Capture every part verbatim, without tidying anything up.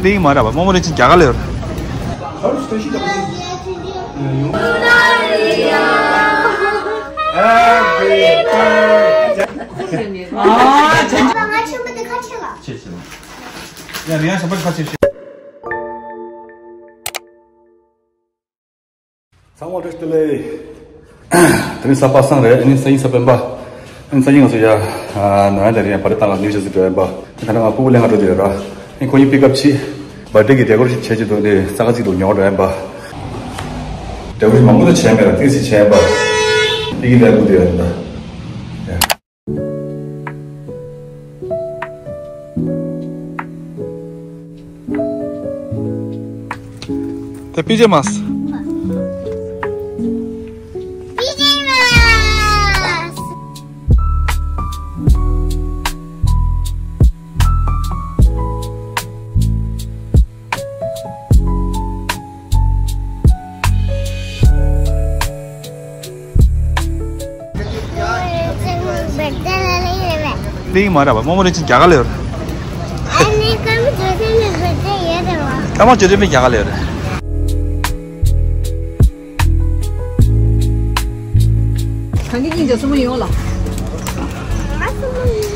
ཏིག་མ་ར་བ་རྨོ་མོ་རེ་ཅིག་རྒྱ་གར་ལ་ཡོད། Happy birthday. ཨ་ཅེ། ང་ཆེན་པོ་དེ་ཁ་ཆེ་ལ། ཆེ་ཆེ་ལ། ཡ་རེ་ཡ་ཞབས་པ་ཁ་ཆེ་ཆེ། ཚང་མ་བཀྲ་ཤིས་བདེ་ལེགས། དེ་རིང་གཟའ་པ་སངས་རེད། ཨ་ནི་སང་ཉིན་གཟའ་སྤེན་པ། ཨ་ནི་སང་ཉིན་ང་ཚོ་ཡ། ཨ། ནོར་ཝེ་ལ་རེད། ཡ་བ་རི་ཏང་ལ་ནིའུ་ཇར་སི་འགྲོ་ཡ་ཡིན་པ། ཨ་ནི་ད་ནང་ང་སྤུ་གུ་ལེན་ག་འགྲོ་བསྡད་ཡོད་ར། ཨ་ནི་ཁོ་གཉིས་པིག་ཨབ་བྱས། བར་ཐ་ཌེ་གི་ཌེ་ཀོ་རེ་ཤན་བྱས་བྱས་འདུག་ནི་ས་ཁ་ཅིག་ཏུ་ཉོ་འགྲོ་ཡ་ཡིན་པ། ཌེ་ཀོ་རེ་ཤན་མང་པོ་ད་བྱས་མེད་ར། ཏོག་ཙམ་བྱས་ཡིན་པ། པིག་ཨབ་ལ་སྒུག་བསྡད་ཡོད་ད། དེ་པི་ཇེ་མཱས། པི་ཇེ་མཱས། ཏིག་མ་ར་བ་རྨོ་མོ་རེ་ཅིག་རྒྱ་གར་ལ་ཡོད། ཨ་ནི་ཀརྨ་ཇོ་ཚེ་རིང་བི་རྡེ་ཡོད་རེད་བ། ཀརྨ་ཇོ་ཚེ་རིང་རྒྱ་གར་ལ་ཡོད་རེད། གང་གི་སྙིང་རྗེ་སྲུ་མོ་ཡོང་ལ། ང་སྲུ་མོ་ཡིན།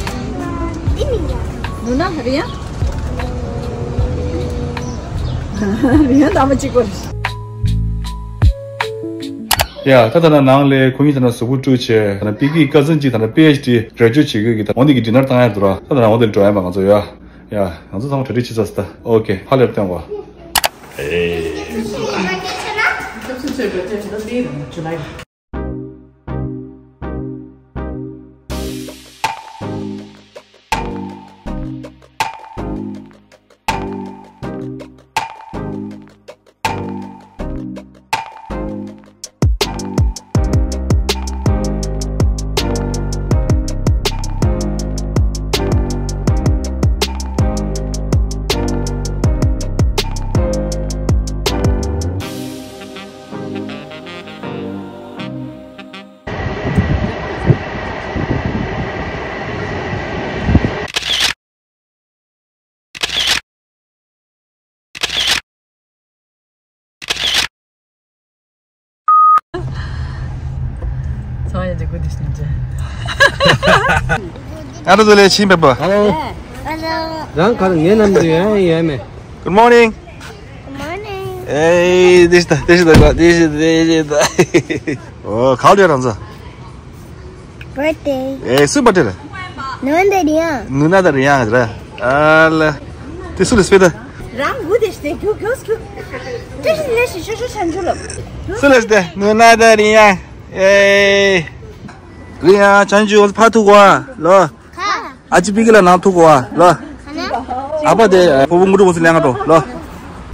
འདི་མི་འདྲ། ནུ་ན་རི་ཡ། རི་ཡ་འདབ་མ་གཅིག་པ་རེད། ཡ། ད་ད་ན་ནང་ལས་ཁོ་གཉིས་ད་ན་གཟུགས་པོ་བཀྲུས་བྱས། ད་ན་པིག་གི་ཀ་ཛིན་གཅིག་ད་ན་པི་ཨེཆ་ཌི་གྲ་སྒྲིག་བྱེད་དགོས་ཀྱི། ད་འོ་འདི་གི་ཌི་ནར་བཏང་ཡ་འདུག་ར། ད་ད་ན་འོ་འདིར་འགྲོ་ཡ་མ་ང་ཚོ་ཡ། ཡ། ང་ཚོ་ཚང་མ་གྲ་སྒྲིག་བྱེད་ཚར་སོང་ད། ཨོ་ཁེ། ཕ་ལེར་སྟོན་གོ། ཨེ། ཚང་ཡ་ཇེ་གུ་དི་ཤིན་ཇེ། ཨ་རོ་དོ་ལེ་ཆིན་པེ་པ། Hello. Hello. རང་གར་ངའི་ནམ་དུ་ཡོད་ཡོད་མེད། Good morning. Good morning. ཨེ། དེ་ཤི་ད་དེ་ཤི་ད་དེ་ཤི་དེ་ཤི་ད། ཨོ་ག་ལ་ཡོད་རང་ཚོ། Birthday. ཨེ། སུའི་བར་ཐི་ཌེ་རེད། ནོ་ན་ད་རི་ཡང་། ནོ་ན་ད་རི་ཡང་རེད། ཨ་ལ། དེ་སུ་ལ་སྤེ་ད། རང་གུ་དེ་ཤི་དེ་གུ་གུ་གུ། དེ་ཤི་ལེ་ཤི་ཤོ་ཤོ་ཆན་ཇུ་ལོ། སུ་ལ་སྤེ་ད། ནོ་ན་ད་རི་ཡང་། ཨེ། རི་ཡང་ཆན་ཇུ་ཕ་ཐུག་གོ་ལོ། ཨ་ཅི་པི་ཀི་ལ་ནང་ཐུག་གོ་ལོ། ཨ་ཕ་དེ་ཕུ་བོ་ངུ་ཏྲུ་མོ་སི་ལེང་ང་འགྲོ་ལོ།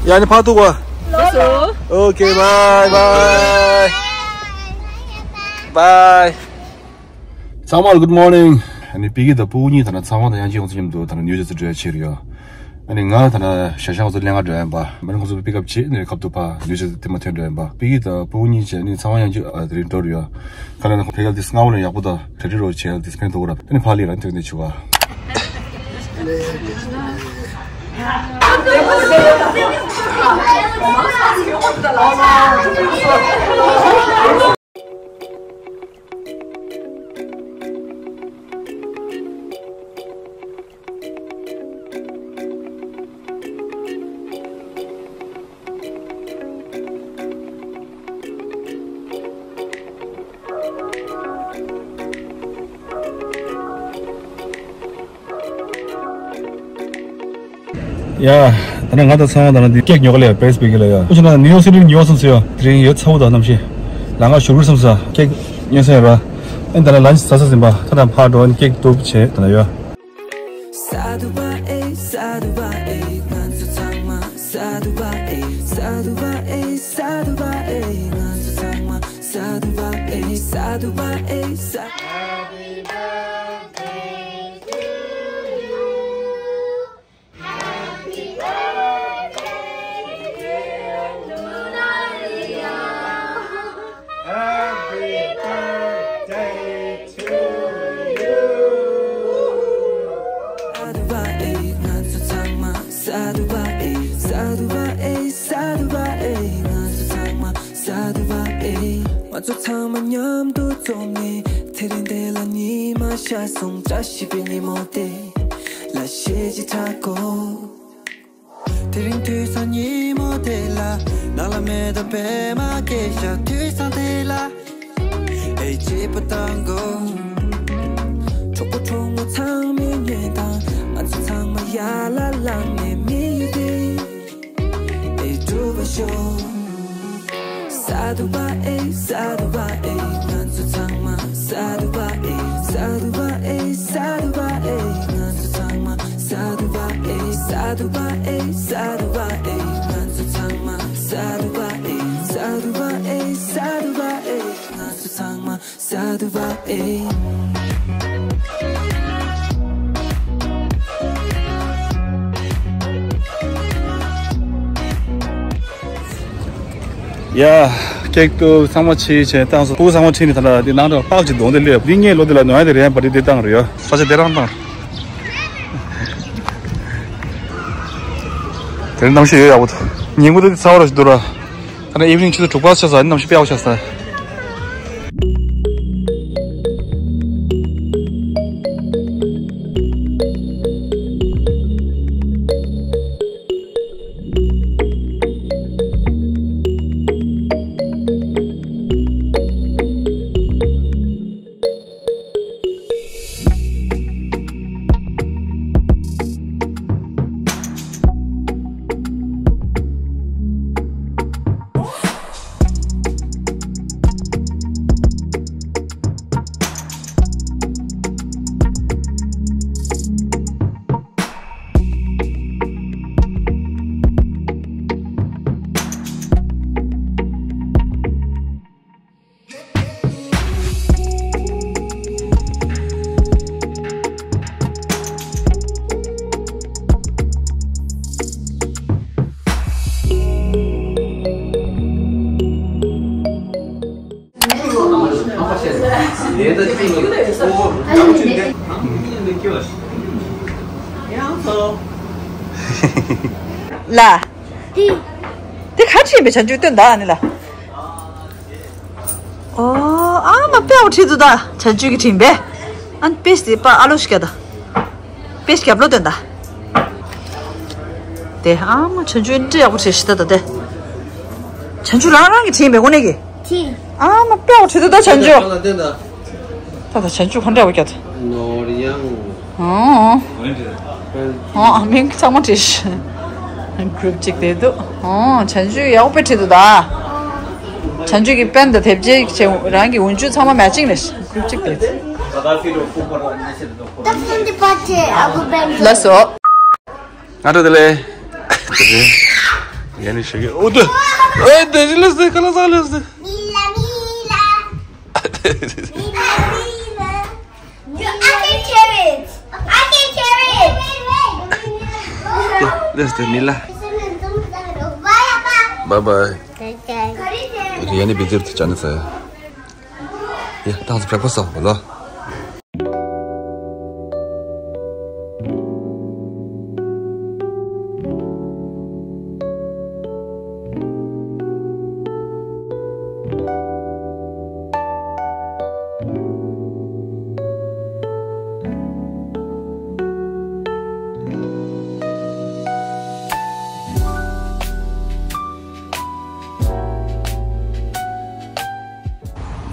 ཡ་ནི་ཕ་ཐུག་གོ། ལོ་ལོ། Okay, bye, bye. Bye. ཚང་མ་ལ་good morning. ཨ་ནི་པི་ཀི་དང་ཕུ་བོ་གཉིས་ད་ན་ཚང་མ་དང་དབྱངས་ཅན་ཡོང་ཚུལ་མཉམ་དུ་ད་ན་ནིའུ་ཇར་སི་འགྲོ་ཡ་ཕྱིར་ཡོད། ཨ་ནི་ང་ད་ན་ཞག་ཞག་ང་ཚོ་ལྷན་དགའ་འགྲོ་ཡ་ཡིན་པ། མ་ནི་ང་ཚོ་པིག་ཨབ་བྱེད་ནས་ཁབ་ཏུ་ཕ་ནིའུ་ཇར་སི་དེ་མ་ཐོན་འགྲོ་ཡ་ཡིན་པ། པི་ཀི་དང་ཕུ་བོ་གཉིས་བྱས་ནི་ཚང་མ་དབྱངས་ཅན་ཨ་དེ་རིང་འགྲོ་རུ་ཡོད། ཁ་ལ་ན་ཁོ་ཕེ་གལ་ཏིས་སྔ་བོ་ལ་ཡག་པོ་དང་གྲ་སྒྲིག་རོགས་བྱས་ཏིས་ཕན་ཐོགས་ར། ཨ་ནི་ཕ་ལི་ར་ཐོན་ནས་ཆུ་བ། ཡ། ད་ནི་ང་དང་ཚང་མ་ད་ནི་འདི་ཀེག་ཉོ་ག་ལ་ཡ་པེ་རི་སི་པི་ཀི་ལ་ཡ། ཁོ་ཆ་ན་ནིའུ་ཡོག་སི་ཊི་ཉོ་སོང་ཟེར་ཡ། དེ་རིང་ཡོད་ཚ་བོ་དང་གནམ་གཤིས་ལ་ང་ཞུ་གི་སོང་ས་ཀེག་ཉོ་ས་ཡ་ར། ཨེ་ད་ནི་ལན་ཆི་ཟ་ས་ཟིན་པ་ཁ་དང་ཕར་འགྲོ་ཨེ་ཀེག་གཏུབ་བྱས་ད་ནི་ཡོད། སཱ་དྷུ་བ་ཨེ། སཱ་དྷུ་བ་ཨེ། སཱ་དྷུ་བ་ཨེ། ང་ཚོ་ཚང་མ་སཱ་དྷུ་བ་ཨེ། ང་ཚོ་ཚང་མ་མཉམ་དུ་འཛོམས་ནས་དེ་རིང་འདི་ལ་ཉི་མ་ཤར་སོང་། བཀྲ་ཤིས་པའི་ཉིན་མོ་དེ་ལ་གཞས་ཅིག་འཁྲབ་དགོས། དེ་རིང་དུས་སང་ཉིན་མོ་དེ་ལ་ནང་ལ་མེ་ཏོག་པད་མ་སྐྱེས་ཤག་དུས་སང་དེ་ལ་ཨེ་བྱེད་པ་དང་གོ། གྲོགས་པོ་གྲོགས་མོ་ཚང་མས་ཉན་དང་། ང་ཚོ་ཚང་མ་ཡར་ལ་ལངས་ནས་མི་ཡུལ་དེ་ཨེ་སྒྲུབ་པར་ཤོག་སཱ་དྷུ་བ་ཨེ། སཱ་དྷུ་བ་ཨེ། ང་ཚོ་ཚང་མ་སཱ་དྷུ་བ་ཨེ། སཱ་དྷུ་བ་ཨེ། སཱ་དྷུ་བ་ཨེ། ང་ཚོ་ཚང་མ་སཱ་དྷུ་བ་ཨེ། སཱ་དྷུ་བ་ཨེ། སཱ་དྷུ་བ་ཨེ། ང་ཚོ་ཚང་མ་སཱ་དྷུ་བ་ཨེ། སཱ་དྷུ་བ་ཨེ། སཱ་དྷུ་བ་ཨེ། ང་ཚོ་ཚང་མ་སཱ་དྷུ་བ་ཨེ། ཡ། ཀེག་ཏུ་ཚང་མ་ཕྱིས་བྱས་བཏང་སོང་། ཕྲུ་གུ་ཚང་མ་ཁྲིད་ནས་ད་ལྟ་འདི་ནང་དུ་པགས་ཅིག་བསྡོངས་ཏེ་སླེབས། འདི་ངའི་ལོ་འདི་ལ་ནོར་ཡ་དེ་རེད། པར་ཊི་དེ་བཏང་རེད་ཡ། ས་ཆ་དེ་རང་བཏང་། དེ་རིང་གནམ་གཤིས་ཡོད་ཡག་པོ་འདུག་ཉིན་གུང་དེ་ཚ་བ་ར་ཞིག་འདུག་ར། ད་ནི་ཨི་ཝི་ནིང་ཆུ་ཚོད་དྲུག་པ་ཆགས་ས། གནམ་གཤིས་དཔེ་ཡག་པོ་ཆགས་ས། ལ། དེ་ག་ཅི་ཡིན་པའི་བྱ་རྒྱུ་སྟོན་ད་ནི་ལ། ཨོ། ཨ་མ་དཔེ་ཡག་པོ་བྲིས་འདུག་ད། བྱ་རྒྱུད་ཀྱི་དྲིན་པས། ཨ་ནི་དཔེ་ཞིག་པ་ཨ་ལོ་ཞིག་ད། དཔེ་ཞིག་རྒྱབ་ལོག་སྟོན་ད། དེ་ཨ་མ་བྱ་རྒྱུད་འདི་ཡག་པོ་བྲིས་ཤི་ད་ད་དེ། བྱ་རྒྱུད་རང་རང་གི་དྲིན་པས་དངོས་གནས་ཀྱི། དྲིན། ཨ་མ་དཔེ་ཡག་པོ་བྲིས་འདུག་ད་བྱ་རྒྱུད། ད་ད་བྱ་རྒྱུད་ག་འདྲ་བ་སྐྱོ་ད། ནོར་ཡང་། ཨོ། ཨོ་ཨ་མིང་ཚང་མ་བྲིས། གུ་རུབ་གཅིག་དེ་འདུག་ཨོ་བྱ་རྒྱུད་ཡག་པོ་དཔེ་བྲིས་འདུག་ད། བྱ་རྒྱུད་ཀྱི་པེན་དང་དེབ་རྒྱས་ཀྱི་རང་གི་འོན་ཆུ་ཚང་མ་མེ་ཅིང་རེད། གུ་རུབ་གཅིག་དེ་འདུག་ལགས་སོ། ང་འགྲོ་དེ་ལས། ཡ་ནི་ཞིག་ཨོ་དེ། ཨེ་དེ་རི་ལས་དེ་ཁ་ལག་ཟ་ལས་དེ། You, I can carry it. I can carry it. Let's do Mila. Bye bye. Bye bye. ཡ་ནི་བི་ཛིར་དུ་ཅ་ནི་ས་ཡ། ཡ་ཏང་སི་བྲེག་ཕ་སི་ཟ་བ་ལ།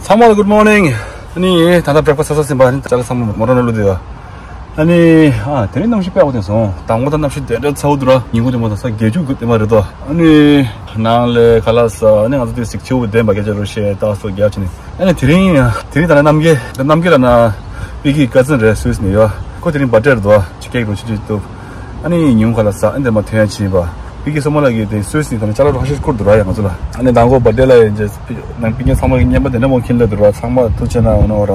ཚང་མ་ལ་good morning། ཨ་ནི་ད་ལྟ་བྲེག་ཕ་སི་ཟ་ས་ཟིན་པ། ཨ་ནི་ཅ་ལག་ཚང་མ་མོ་ཊ་ནང་བླུགས་དེ་ཡ། ཨ་ནི་ཨ་དེ་རིང་གནམ་གཤིས་དཔེ་ཡག་པོ་བསྟན་སོང་། དང་པོ་ད་གནམ་གཤིས་དེ་འདྲ་ཚ་བོ་འདུག་ར། ཉིན་གུང་དེ་མོ་ད་ས་བརྒྱད་ཅུ་དེ་མ་རེད་དོ། ཨ་ནི་ནང་ལ་ཁ་ལག་ཟ། ཨ་ནི་ང་ཚོ་དེ་གཟིག་ཆེ་བོ་ལྡན་པ་སྐད་ཆ་རོ་བཤད་ཏག་སོ་རྒྱབ་ཕྱིན་ནས། ཨ་ནི་དེ་རིང་དེ་རིང་ད་ནི་རྣམ་རྒྱལ་རྣམ་རྒྱལ་ལ་ན་པི་ཀི་ཀ་ཛིན་རེད། སུད་སི་ནས་ཡོད། ཁོ་དེ་རིང་བར་ཐ་ཌེ་རེད་དོ། ཆི་ཀེག་རོ་ཆི་ཆི་བཏུབ། ཨ་ནི་ཉིན་གུང་ཁ་ལག་ཟ། ཨ་ནི་དེ་མ་ཐོན་ཡ་ཕྱིན་པ། པི་ཀི་སོ་མ་ལགས་ཀྱིས་དེ་སུད་སི་ནས་ད་ནི་ཅ་ལག་རོ་ཁ་ཤས་བསྐུར་འདུག་ར་ཡ་ང་ཚོ་ལ། ཨ་ནི་མདང་དགོང་བར་ཐ་ཌེ་ལ་ཡིན་རྗེས་ནང་པི་ཀི་ཚང་མ་གི་རྔན་པ་དེ་འདྲ་མོ་ཁྱེར་སླེབས་འདུག་ར། ཚང་མ་ཐུགས་རྗེ་གནང་ཡོང་ན་འོ་ར།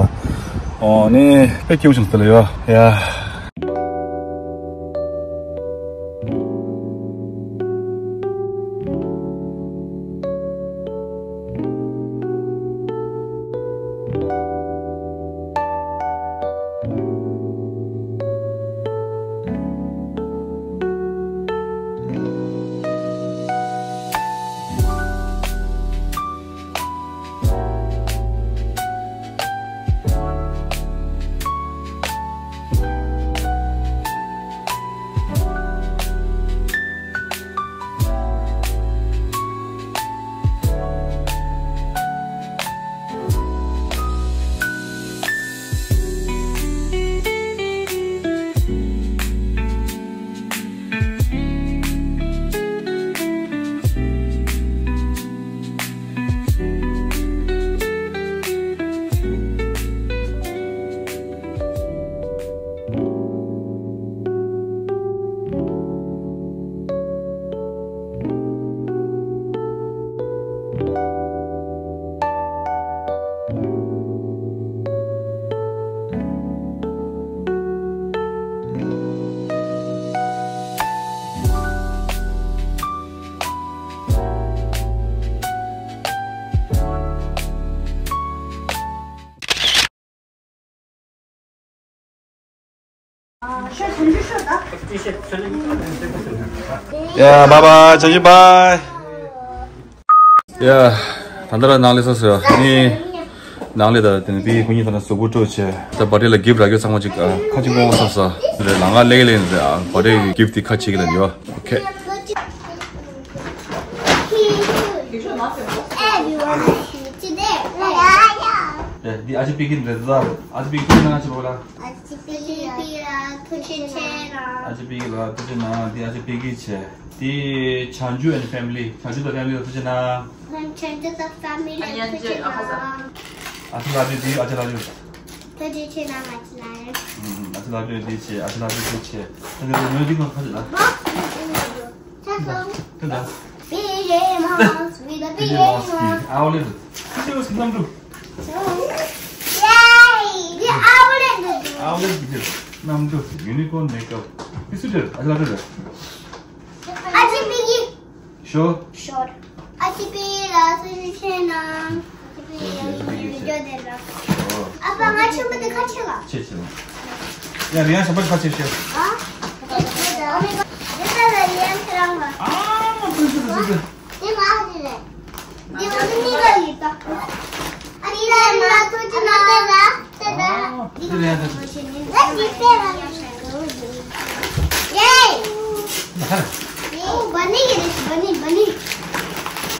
ཨོ་ནི་དཔེ་སྐྱིད་པོ་བྱུང་སོང་ལ་ཡོད་ཡ། Yeah, bye bye. བྱང་ཆུབ་bye. Yeah, ད་ལྟ་ར་ནང་ལས་ས་སོ་ནི། ནང་ལས་ད་དེ་ནི་པི་ཁོ་གཉིས་ད་ན་གཟུགས་པོ་སྤྲོ་ཆེ། ད་བར་ཌེ་ལ་གིཕ་རག་ཡོད་ཚང་མ་ཅིག་ཁ་ཅིག་ངོ་ས་ས་རེད། ལ་ང་ལེགས་ལེགས་རེད། བར་ཌེ་གིཕ་དེ་ཁ་ཅིག་ལ་ཡོད། ཨོ་ཁེ། Everyone, today, འདི་ཨ་ཅེ་པི་ཀི་རེད། ད་ཨ་ཅེ་པི་ཀི་ན་ཅི་བོ་ལ། ཨ་ཅེ་པི་ཀི་ལ་ཐུགས་རྗེ་ཆེ་ལ། ཨ་ཅེ་པི་ཀི་ལ་ཐུགས་རྗེ་གནང་། འདི་ཨ་ཅེ་པི་ཀི་ཆེ། འདི་བྱང་ཆུབ་and family། བྱང་ཆུབ་དང་ཕེ་མི་ལི་ལ་ཐུགས་རྗེ་གནང་། བྱང་ཆུབ་དང་ཕེ་མི་ལི་ལ་ཐུགས་རྗེ་གནང་། ཨ་ཅེ་ལ་ཅུ། འདི་ཨ་ཅེ་ལ་ཅུ། ཐུགས་རྗེ་ཆེ་གནང་། ཨ་ཅེ་ལ་ཅུ། ཨ་ཅེ་ལ་ཅུ་འདི་ཆེ། ཨ་ཅེ་ལ་ཅུ་འདི་ཆེ། ཨ་ཅེ་ལ་ཅུ་འདི་གང་ཁ་ཅིག་ལ། ད་ད། Big mouse with a big mouse. ཨའོ་ལེ། ཁྱི་ཆེ་བ་ཞིག་གནམ་གྲུ། Yay! The ཨའོ་ལེ་འདུག་ཨའོ་ལེ་འདུག་གནམ་གྲུ། ཡུ་ནི་ཀོརན་མེག་ཨབ། ཨི་སུ་ཏེ། ཨ་ཅེ་ལ་ཏེ། ཨ་ཅེ་པི་ཀི། ཤོ། ཤོ། ཨ་ཅེ་པི་ཀི་ལ་ཐུགས་རྗེ་ཆེ་གནང་། ཨ་ཕ་ང་ཆེན་པོ་དེ་ཁ་ཆེ་ལ། ཆེ་ཆེ་ལ། ཡ་རེ་ཡང་ཞབས་པ་ཁ་ཆེ་ཆེ། ཨ། དེ་ལྟ་ལ་ཡན་ཁྱེད་རང་ལ། ཨ་མ་ཀུན་ཆེ་ལ་ཆེ་ཆེ། དེ་ང་ཨ་ཅེ་ལ། དེ་ང་ཨ་ཅེ་ལ་ཡིན་ད། ཨ་ཅེ་ལ་ཡིན་ད་ཐུགས་རྗེ་གནང་། དེ་ལ། ཨ་དེ་ལ་ཡང་ཆེ་ཆེ། ཡེ། ཨོ་བ་ནི་གི་རེད། བ་ནི་བ་ནི།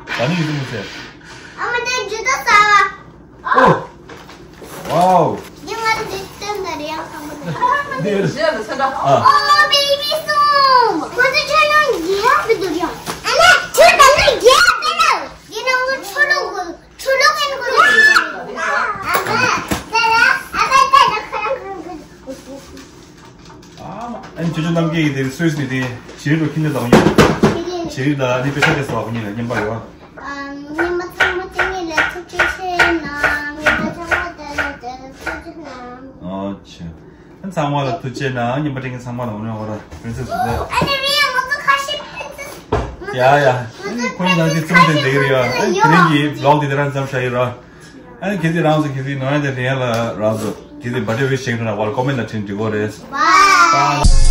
བ་ནི་ཡིན་དུ་མི་ཟེར། ཨ་མ་དེ་ཇུ་ཏོ་ཟ་བ། ཨོ། ཝའོ། འདི་ང་ཚོ་འདི་སྟོན་ན་རེ་ཡང་ཚང་མ་འདི་རེད། ཨ། ཨོ་བེ་བི་སོང་། ཁོ་ཚོ་ཁྱོད་རང་རྒྱལ་བ་འདུག་ཡང་། ཨ་ལེ་ཁྱོད་ད་ལོ་རྒྱལ་བ་སྟོན་ན། འདི་ནང་ལོ་ཁྲོ་ལོ་གོ་ཁྲོ་ལོ་གན་གོ། ཨ་ཕ་ད་ལ་ཨ་ཕ་ད་ལ་ཁ་རང་གོ། ཨ་མ། ཨ་ནི་ཅོ་ཅོ་རྣམ་རྒྱལ་གྱི་དེ་སུད་སི་ནས་དེ་བྱེ་རིལ་རོ་ཁྱི་ནས་བཏང་ཡོད། བྱེ་རིལ་ལ་ནི་དཔེ་ཆ་དེ་སོགས་ཉིན་ལ་རྔན་པ་ཡོད། ཨ། རྔན་པ་ཚང་མ་དེ་ཉིད་ལ་ཐུགས་རྗེ་ཆེ་གནང་། རྔན་པ་ཚང་མ་དེ་ལ་དེ་ལ་ཐུགས་རྗེ་གནང་། ཨོ་ཆེ། ཨ་ཚང་མ་ལ་ཐུགས་རྗེ་གནང་། རྔན་པ་སྤྲད་མཁན་ཚང་མ་ལ་འོ་ན་འོ་ར་པི་རིན་སེ་སི་རེད། ཨ་ནི་རེད་ཡ། ང་ཚོ་ཁ་ཤས་པི་རིན་སེ་སི། ཡ་ཡ། ཁོ་ཡིན་ན་དེ་ཚུམ་དེ་འདེགས་རེད་ཡ། ཨ་དེ་རིང་གི་བི་ལོག་དེ་དེ་རང་མཚམས་བཞག་ཡོད་ར། ཨ་ནི་གལ་སྲིད་རང་ཚོ་གལ་སྲིད་ནོར་ཡ་དེ་རེད་ཡ་ལ་རང་ཚོ་གལ་སྲིད་བར་ཌེ་ཝིཤ་བྱེད་འགྲོ་ན་བར་ཀོ་མེན་ལ་བྲིས་འགྲིག་གོ་རེད། བཱའི།